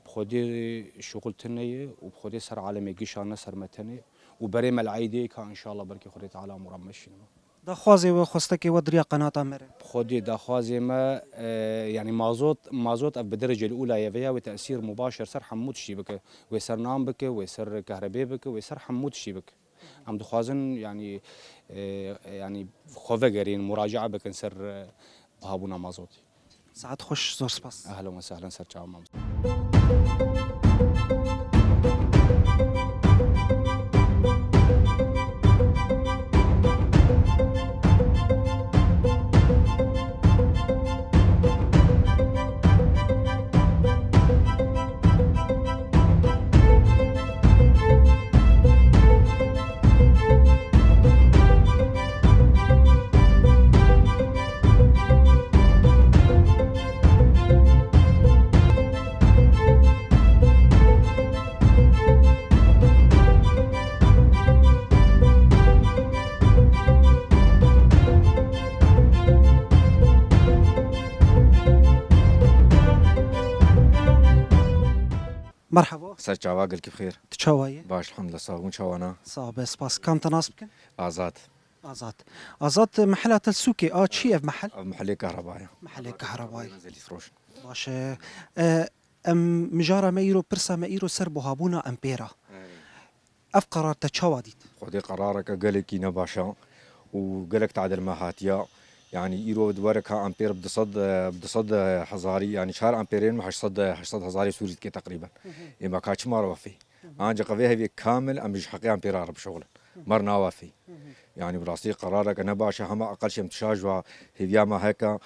Bi xwedê şuxul tune ye û bi xwedê ser alemê gişan ne ser me tenê û berê me li eydê ka înşallah belkî Xwedê Teala murad meşînime. Daxwazê we, xwestekê we di riya qenata me re? Bi xwedê daxwazê me, e, yanî mazot, mazot ev bi derecê li ula ye veya wê tesîr mubaşer ser hemû tiştî bike. Wê ser nan bike, wê ser kehrebê bike, wê ser hemû tiştî bike. Em dixwazin, yanî, e, yanî xwe vegerîn, muracae bikin ser, e, bihabûna mazotê. Saet xweş, zor spas. Ehlen we sehlen, ser çava mamoste. Merhaba. Ser çava, gelkî bi xêr. Tu çawa yî? Baş, elhamdulillah, sağ ol. Çawa ne? Sağ ol, be spas. Kam te nas bikin? Azad. Azad. Azad, mehela te li sûkê a çi ev mehel? Ev mehelê Kehrebayê. Mehelê Kehrebayê. Zelî Firoş. Baş e. E, em mijara me îro, pirsa me îro ser buhabûna empêra. Evet. Ev qerar te çawa dît? Xwedê qerareke gelekî nebaş e û gelek tadil me hatiye. Yanî îro di were ka empêr bi du sed, bi du sed hezarî, yanî çar empêrên me heşt sed, heşt sed hezarê Sûrî dike teqrîben. Hı hı. Ê me ka çima re wefê? Hı hı. Ancaq vê hevê kamil em ji heqê empêra re bişuxulin. Hı hı. Mer nawefê. Hı hı. Yanî bi rastî qerareke nebaş e, hema eqel jî em tişa ji hêviya me heke,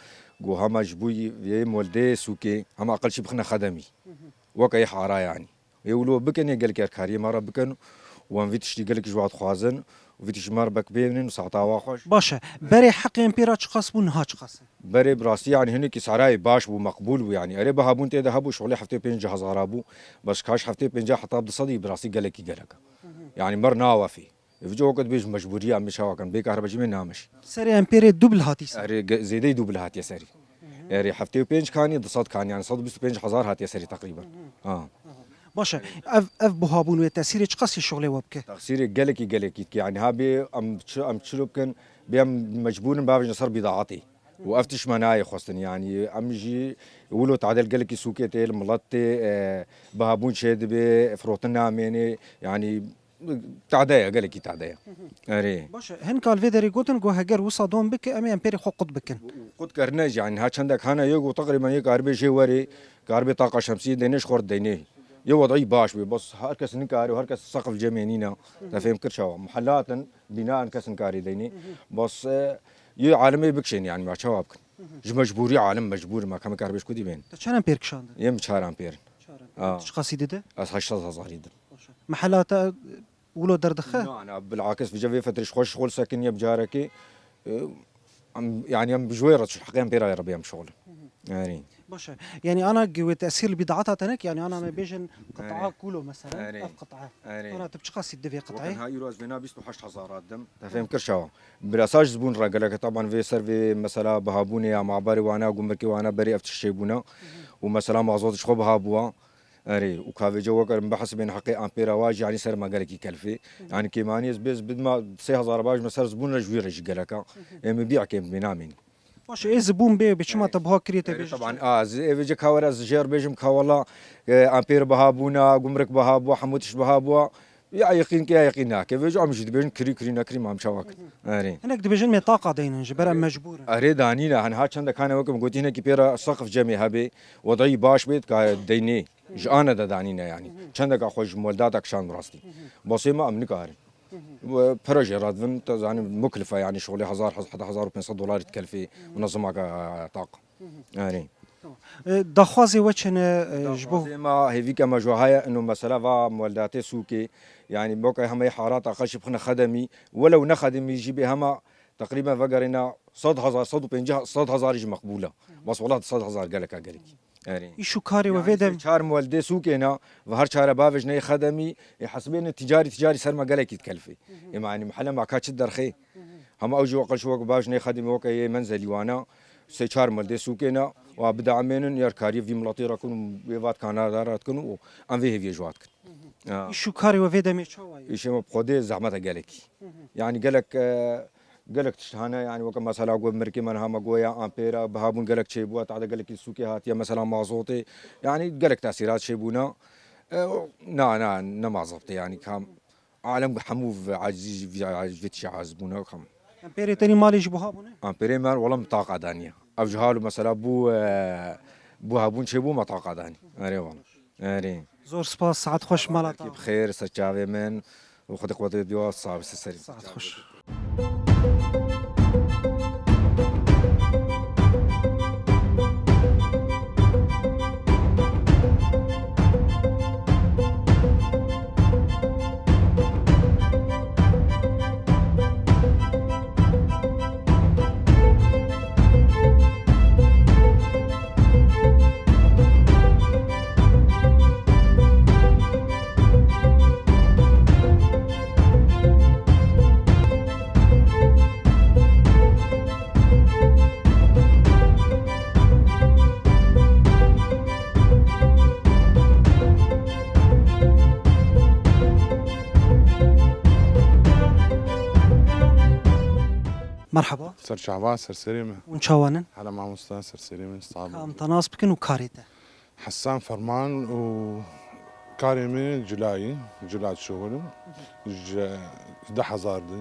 ku hema ji bo vê moldê sûkê, hema eqel jî bixine xedemî. Hı hı. Weke yê hara yanî. Ê wilo bikin, ê gelkî kariyê me re bikin û em vî tiştî gelkî ji we dixwazin û vî tiştî me re bek bênin û saeta we xweş. Baş e. Berê heqê em pê re çiqas bû, niha çiqas e? Berê bi rastî, yanî hinekî serayê baş bû, meqbûl bû, yanî erê bihabûn tê de hebû, şixulê heftê û pênc hezara bû, bes kaş heftê û pênc heta bi du sedî bi rastî gelekî gelek e. Yanî me re nawefî. Ê, vîca weke dibêjin mecbûrî em ê çawa kin, bê kahreba jî mê nameş. Serê em pêrê dubl hatî ser. Erê, ge-, zêdeyî dubl hatiye serî. Erê, heftê û pênc kanî, du sed kanî, yanî sed û bîst û pênc hezar hatiye serî teqrîben. Ha. Baş e. Ev, ev buhabûn wê tesîrê çiqasî şixulê we bike? Tesîrê gelekî, gelekî dike. Yanî ha bê em çi, em çilo bikin, bê em mecbûr in bavêjin ser bîdaetê. Û ev tişt me nayê xwestin. Yanî em jî wilo tadel gelekî sûkê tê, li milet tê, e, bihabûn çê dibe, firotin namênê. Yanî Tade ye, gelekî tade ye. Hı hı. Erê. Baş e, hin kal vê derê gotin ku heger wisa dom bike, em ê em pêrê xwe qut bikin. Qut kerine jî, yanî ha çendek hene yê ku teqrîben yê karibê jê werê, karibê taqa şemsiyê deynê ji xwe re deynê. Yê wedî baş bê, bes her kes nikare û her kes seqif cemê nîne. Te fêm kir çawa? Mihelat in, bîna in, kes nikarê deynê. Bes, e, yê alemê bikişên, yanî, ma çawa bikin? Ji mecbûrî alem mecbûr, ma kemê kar bêj kudî bên. Te çend ampêr kişandin? Yê min çar ampêr in. Çar ampêr. Ha. Tu çiqasî dide? Ez heşt sed hezarî dim. Baş e. Mihela te wilo derdixe? Na, na, bilakis, vêca vê fetrê ji xwe ji xwe li sekiniye bi carekê, e, em, yanî em bi ji wê re çi heqê em pê re ye, rebê em şixulin. Yanî. Baş e. Yanî ana gi wê tesîr li bid'ata te nek, yanî ana me bêjin qit'a Erê. Kulo mesela, Erê. Ev qit'a. Erê. Ana tu bi çiqasî divê qit'ê? Wextin ha îro ez vêna bîst û heşt hezar radim. Te fêm kir çawa? Bila saj zibûn re gelek, taban vê ser vê mesela bihabûnê ya maberê wana, gumrikê wana berê ev tişt çêbûna. Û mesela mazot ji xwe biha bûwa. Erê, û kavêce wek erim bihesibên heqê ampêra wa jî, yanî ser me gelekî kelfê. Yanî kêmanî ez bêz bidma sê hezar baş me ser zibûn re ji wî re jî geleka. Ê min bî ekêm bê namîn. Baş e, ê zibûn bê, bê çima te buha kiriye te Erê, bêjî taban, çi? A, ez ê vêce ka were ez jê re bêjim ka wela, e, ampêr biha bûna, gumrik biha bû, hemû tişt biha bû. Ya yeqîn ke ya yeqîn nake. Vêce em jî dibêjin kirî kirî nekirî mam çawa kin. Erê. Hinek dibêjin me taqa deynin ji ber em mecbûr in. Erê danîne, hani ha çendek hane wek min gotî hinekî pê re seqif cemê hebê, wedî baş bê ka deynê. Ji ane de danîne yanî. Çendeka xwe ji moldatek şand rastî. Basê me em nikarin. Pira jê radivin, te zanî muklife yanî şixulê hezar, heta hezar û pênc sed dolarî dikelfê munezimaka taq. Erê. Tamam. E, daxwazê we çi ne, e, ji bo Daxwazê me, hêvîke me ji we heye, ino mesela va moldatê sûkê, yanî boka hemeyê harata xelkê bixine xedemî, welew ne xedemî jî bê hema teqrîben vegerîna sed hezar, sed û pêncî, sed hezar jî meqbûl e. Bas wela sed hezar geleka gelekî. Erê. Îş û karê we Yanî vê dem sê çar moldê sûkê ne, ve her çare bavêj neyê xedemî, ê hesibê ne ticarî, ticarî ser me gelekî dikelfê. Ê me yanî mihele me ka çi derxê. Hema ew jî wekil şi wek baş nê xedî me weke yê menzelî wana, sê çar mil dê sûkê ne, wa bide emênin, ya kariyê vî miletî re kin û wê vat kanada re dikin û em vê hêviyê ji wa dikin. Ya. Îş û karê we vê demê çawa ye? Îşê me bi Xwedê zehmet e gelekî. Yanî gelek, e, gelek tişt hene, yanî weke mesela got mirkê me niha me goya ampêra, bihabûn gelek çêbû, heta de gelekî sûkê hatiye, mesela mazotê, yanî gelek tesîrat çêbûna. E, na, na, ne mazot e, yanî kam Alem hemû ve acizî, vî, vî tişa ez bûne kam. Em pêrê tenî malê ji buha bûne? Em pêrê me wela min taqa daniye. Ev ji hal û mesela bû, e, buha bûn çêbû me taqa danî. Erê wala. Erê. Zor spas, saet xweş mala te. Bi xêr, ser çavê min. Û Xwedê Xwedê diwa sabi serî. Saet xweş. Merhaba. Ser çava, ser serê me. Hûn çawan in? Hala mamosta, ser serê me, sağ olun. Ka em te nas bikin û karê te. Hesen Ferman û karê min cilayî, cila dişuxulim. Ji deh hezar di.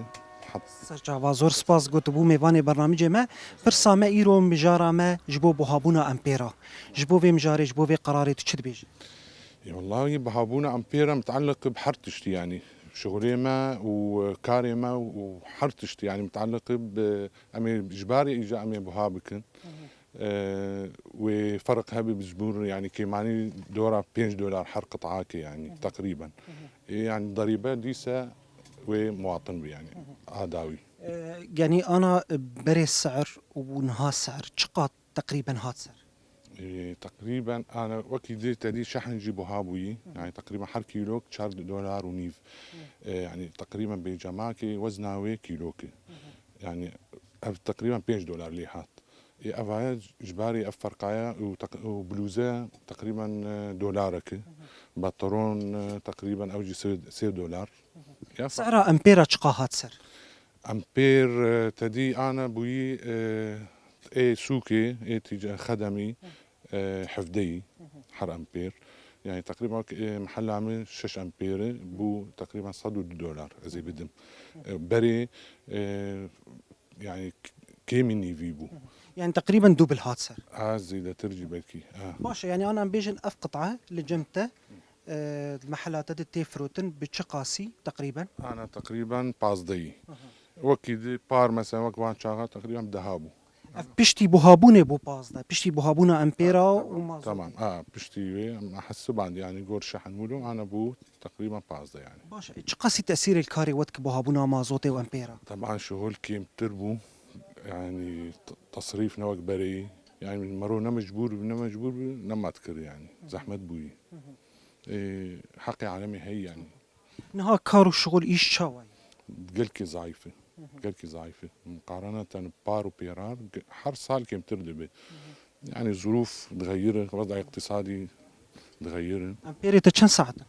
Ser çava, zor spas got bû mêvanê bernamîcê me. Pirsa me îro mijara me ji bo buhabûna empêra. Ji bo vê mijarê, ji bo vê qerarê tu çi dibêjî? Ê, wellahî, bihabûna empêra miteelliq bi her tiştî, yanî şixulê me û karê me û her tiştî, yanî miteelliq bi em ê ji barê îca em ê buha bikin. Hı hı. Ee, wê ferq hebe bi zibûn, yanî kêmanî dora pênc dolar her qit'ake, yanî Hı hı. Teqrîben. Hı hı. Ê, yanî derîbe dîse wê muwatin bi, yanî Hı hı. A dawî. Ee, yanî ana berê si'ir û niha si'ir çiqat teqrîben hat ser? Ê, teqrîben ana wekî dê te dî şehn jî buha bûyî. Hı. Yanî teqrîben her kîlok çar dolar û nîv. Hı. Ê, yanî teqrîben bêcemakê wezna wê kîlokê. Hı hı. Yanî ev teqrîben pênc dolar lê hat. Ê, ev haya ji barê ev ferqaya û teq-, û blûze teqrîben, e, dolarek e. Hı hı. Pantolon, e, teqrîben ew jî sê, sê dolar. Hı hı. Ya fa- Sera empêra çiqa hat ser? Empêr, e, te dî ana bûyî, e, ê sûkê, ê tîca xedemî, e, hevdeyî, her empêr. Yani teqrîben, e, mihella min şeş empêr e, bû teqrîben sed û du dolar ez ê bidim. E, berê, e, yani k-, kêmî nîvî bû. Yani teqrîben dubil hat ser. A, zêdetir jî belkî. A. Baş e, yani ana em bêjin ev qit'a li cem te, E, li mehela te de tê firotin bi çi qasî teqrîben? Ana teqrîben pazdehî. Aha. Wekî di par, mesela wek van çaxa teqrîben deha bû. Ev piştî buhabûnê bû pazdeh, piştî buhabûna empêra Ha, û tamam, mazotê. Tamam. Ha, piştî wê, em hesiband, yani gor şehn wilo, ana bû teqrîben pazdeh yani. Baş e, çi qasî tesîrê li karê we dike buhabûna mazotê û empêra? Teban şuhul kêmtir bû, yani t-, tesrîf ne wek bereyî, yani mero ne mecbûr bi, ne mecbûr bi, nema dikir yani. Hı hı. Zehmet bûyî. Hı hı. Ê, heqê alemê heye yani. Niha kar û şixul, îş çawa ye? Gelkî zayîf e. Hı hı. Gelkî zayîf e. Muqarene te li par û pêrar, ge-, her sal kêmtir dibe. Hı hı. Yani zurûf dixeyire, wez'a îqtîsadî dixeyire. Empêrê te çend saet in?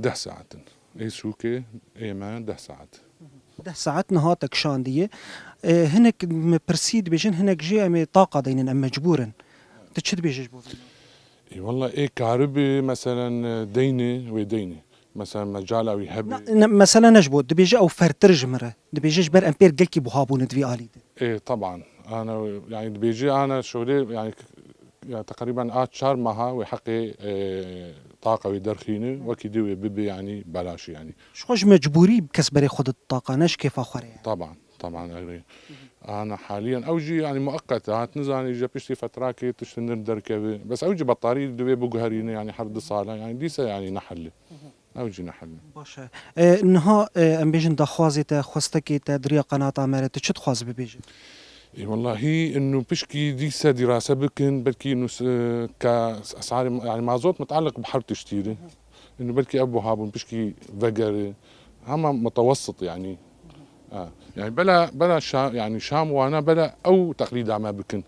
Deh saet in. Ê sûkê, ê me deh saet. Hı hı. Deh saet niha te kişandiye. E, hinek me pirsî dibêjin, hinek jê em ê taqa deynin, em mecbûr in. Tu çi dibêjî ji bo vê? Ê, wela ê karibê, meselen, e, deynê, wê deynê. Mesela mecala wî hebe. Na, ne, mesela ne ji bo, dibêje ew fertir ji min re. Dibêje ji ber empêr gelkî buha bûne di vî alî de. Ê, teban. Ana, yani dibêje ana şolê, yani, ya teqrîben a çar meha wê heqê, e, taqa wê derxîne, wekî dê wê bibe, yani, belaş, yani. Ji xwe ji mecbûrî kes berê xwe dide taqa, ne ji kêfa xwe re ye. Teban, teban, erê. Ana haliyen ew jî, yani, mueqqet e, hat nizanî ji piştî fetrakê tişt nirx derkeve. Bes ew jî betarî divê biguherîne, yani, her du sala, yani, dîse, yani, nehelle. Ew jî nehelle. Baş e. E, niha, e, em bêjin daxwazê te, xwestekê te, di riya qenata me re, tu çi dixwazî bibêjî? Ê, wellahî, inu pişkî dîse dîrase bikin, belkî inu s-, ka esarê, yani, mazot mutaliq bi her tiştî re. Inu belkî ev buha bûn, pişkî vegere. Hema mutewessit, yani. Ha, yani bela, bela Şa-, yani Şam wana bela ew teqlîda me bikin.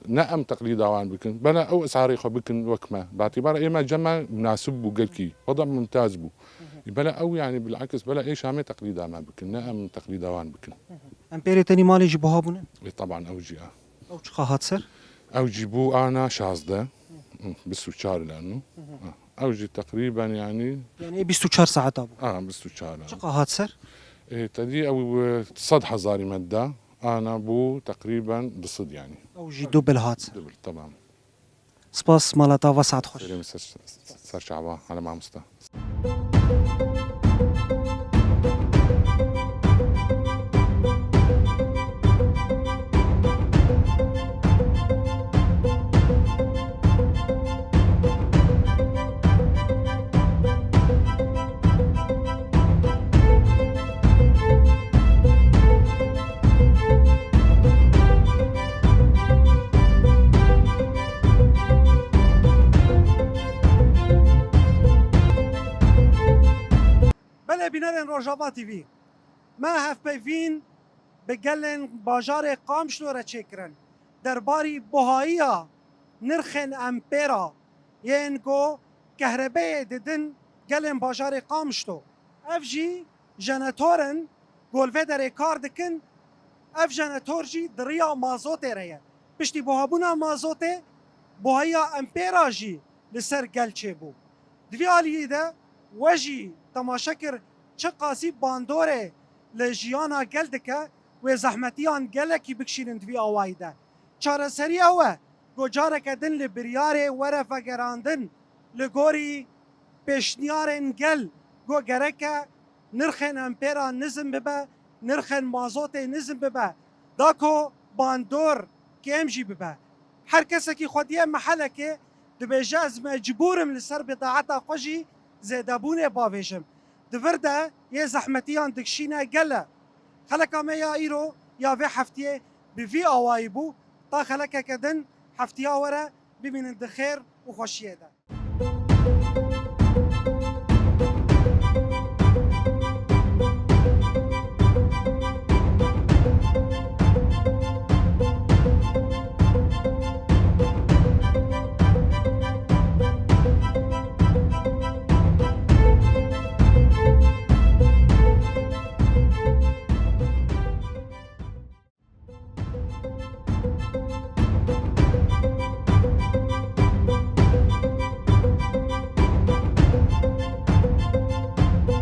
Ne em teqlîda wan bikin. Bela ew esarê xwe bikin wek me. Batîbara ê me cem me munasib bû gelkî. Wada mumtaz bû. Bela ew yani bilakis bela ê Şamê teqlîda me bikin. Ne em teqlîda wan bikin. Em pêrê tenî malê jî buha bûne? E, taban ew jî ya. Ew çiqa hat ser? Ew jî bû ana şazdeh. Bîst û çar lanu. Ew jî teqrîben, yanî. Yanî bîst û çar saeta bû. Ha, bîst û çar, ha. Çiqa hat ser? E, tedî ew, e, sed hezarî me da, ana bû teqrîben du sed, yanî. Ew jî dubil hat ser. Dubil, tamam. Spas, mala te ava, saet xweş. Serê min ser, ser çava, hele mamosta. Belê bînerên Rojava T V, me hevpeyvîn bi gelên bajarê Qamişlo re çêkirin. Derbarî buhayiya nirxên empêra yên ku kehrebeyê didin gelên bajarê Qamişlo. Ev jî jenetor in ku li vê derê kar dikin. Ev jenetor jî di riya mazotê re ye. Piştî buhabûna mazotê, buhayiya empêra jî li ser gel çêbû. Di vî aliyî de we jî temaşe kir çi qasî bandorê li jiyana gel dike, wê zehmetiyan gelekî bikişînin di vî awayî de. Çareserî ew e ku careke din li biryarê were vegerandin, li gorî pêşniyarên gel ku gereke nirxên empêra nizm bibe, nirxên mazotê nizm bibe, da ku bandor kêm jî bibe. Her kesekî xwediyê mehelekê dibêje, ez mecbûr im li ser bidaeta xwe jî zêdebûnê bavêjim. Di vir de yê zehmetiyan dikişîne gel e. Xeleka me ya îro ya vê heftiyê bi vî awayî bû. Ta xelekeke din heftiya were bimînin di xêr û xweşiyê de.